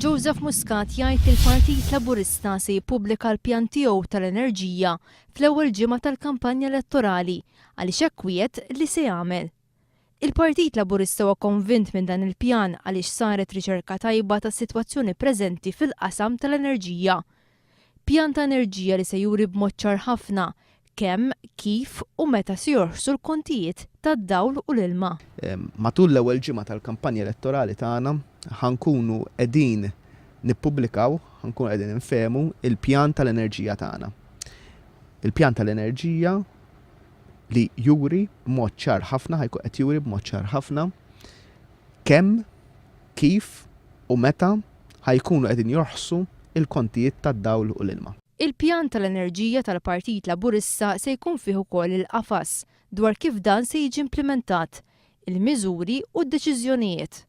Joseph Muscat jgħid li l-Partit Laburista se jippubblika l-pjan tiegħu tal-enerġija fl-ewwel ġimgħa tal-kampanja elettorali għaliex hekk wiegħed li se jagħmel. Il-Partit Laburista huwa konvint minn dan il-pjan għaliex saret riċerka tajba tas-sitwazzjoni preżenti fil-qasam tal-enerġija. Pjan ta' enerġija li se juri b'mod ċar ħafna kemm, kif u meta se jorħsu l-kontijiet tad-dawl u l-ilma. Matul l-ewwel ġimgħa tal-kampanja elettorali tagħna ħa nkunu qegħdin nippubblikaw, ħa nkunu qegħdin infehmu il-pjan tal-enerġija tagħna. Il-pjan tal-enerġija li juri b'mod ċar ħafna, ħa jkun qed juri b'mod ċar ħafna kemm, kif u meta ħa jkunu qegħdin jorħsu l-kontijiet tad-dawl u l-ilma. Il-pjan tal-enerġija tal-Partit Laburista se jkun fih ukoll il-qafas dwar kif dan se jiġi implimentat, il-miżuri u d-deċiżjonijiet.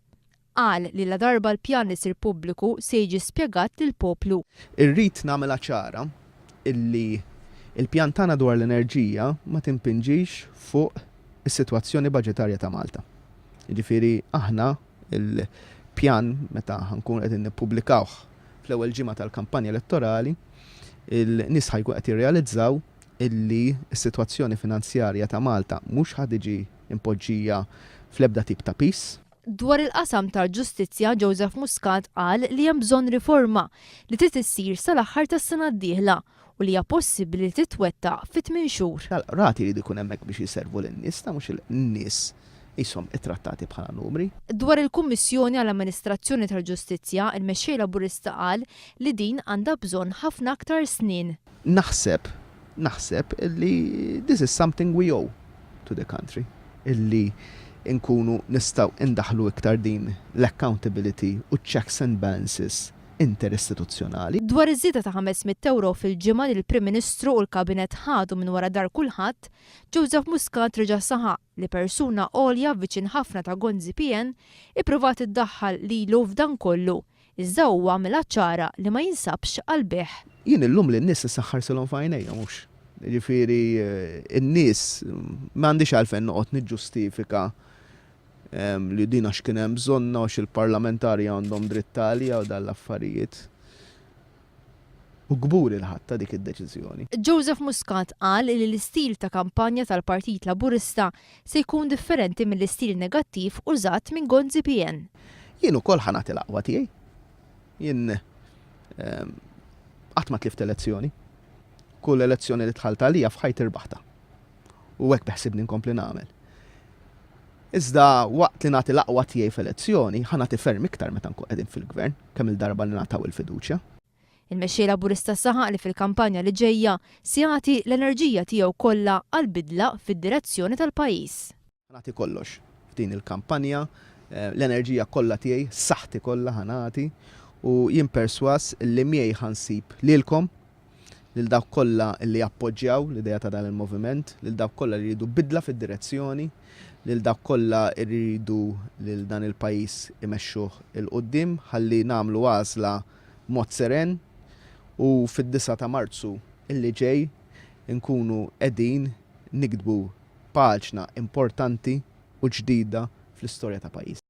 Qal li ladarba l-pjan isir pubbliku se jiġi spjegat lill-poplu. Irrid nagħmilha ċara illi l-pjan tagħna dwar l-enerġija ma timpinġix fuq is-sitwazzjoni baġitarja ta' Malta. Jiġifieri aħna l-pjan meta ħa nkunu qegħdin nippubblikawh fl-ewwel ġimgħa tal-kampanja elettorali, il-nies ħa jkunu qed jirrealizzaw illi s-sitwazzjoni finanzjarja ta' Malta mhux ħa tiġi impoġġija fl-ebda tip ta' piż. Dwar il-qasam tal-ġustizzja, Joseph Muscat qal li hemm bżonn riforma li trid issir sal-aħħar tas-sena d-dieħla u li hija possibbli li titwettaq fi tmien xhur. L-qrati jridu jkun hemmhekk biex jiservu lin-nies ta' mhux in-nies qishom ittrattati bħala numri. Dwar il-Kummissjoni għall-Amministrazzjoni tal-Ġustizzja, il-Mexxej Laburista qal li din għandha bżonn ħafna aktar snin. Naħseb, naħseb illi this is something we owe to the country, illi nkunu nistgħu indaħħlu iktar din l-accountability u checks and balances interistituzzjonali. Dwar iż-żieda ta' 500 ewro fil-ġimgħa li l-Prim Ministru u l-Kabinett ħadu minn wara dar kulħadd, Joseph Muscat reġa' saħaq li persuna għolja viċin ħafna ta' Gonzi PN ippruvat iddaħħal lilu f'dan kollu, iżda huwa għamilha ċara li ma jinsabx għall-bejgħ. Jien illum lin-nies issa nħarsilhom f'għajnejhom hux. Jiġifieri n-nies m'għandix għalfejn noqgħod niġġustifika li din għax kien hemm bżonnha għax il-parlamentari għandhom dritt għaliha u dan l-affarijiet. U kburi li ħadtha dik id-deċiżjoni. Joseph Muscat qal li l-istil ta' kampanja tal-Partit Laburista se jkun differenti mill-istil negattiv użat minn Gonzi PN. Jien ukoll ħa nagħti l-aqwa tiegħi. Jien qatt ma tlift elezzjoni. Kull elezzjoni li dħalt għalija f'ħajti rbaħtha. U hekk beħsibni nkompli nagħmel. Iżda waqt li nagħti l-aqwa tiegħi f'elezzjoni, ħa nagħti ferm iktar meta nkun qegħdin fil-gvern, kemm il-darba li nagħtaw il-fiduċja. Il-Mexxej Laburista saħaq li fil-kampanja li ġejja se jagħti l-enerġija tiegħu kollha għal bidla fid-direzzjoni tal-pajjiż. Ħa nagħti kollox f'din il-kampanja, l-enerġija kollha tiegħi, saħħti kollha ħa nagħti u jien persważ li miegħi ħa nsib lilkom, lil dawk kollha li jappoġġjaw l-idea ta' dan il-moviment, lil dawk kollha li jridu bidla fid-direzzjoni, lil dawk kollha li jridu lil dan il-pajjiż imexxuh 'il quddiem ħalli nagħmlu għażla b'mod seren u fid-disgħa ta' Marzu li ġej inkunu qegħdin niktbu paġna importanti u ġdida fl-istorja ta' pajjiżna.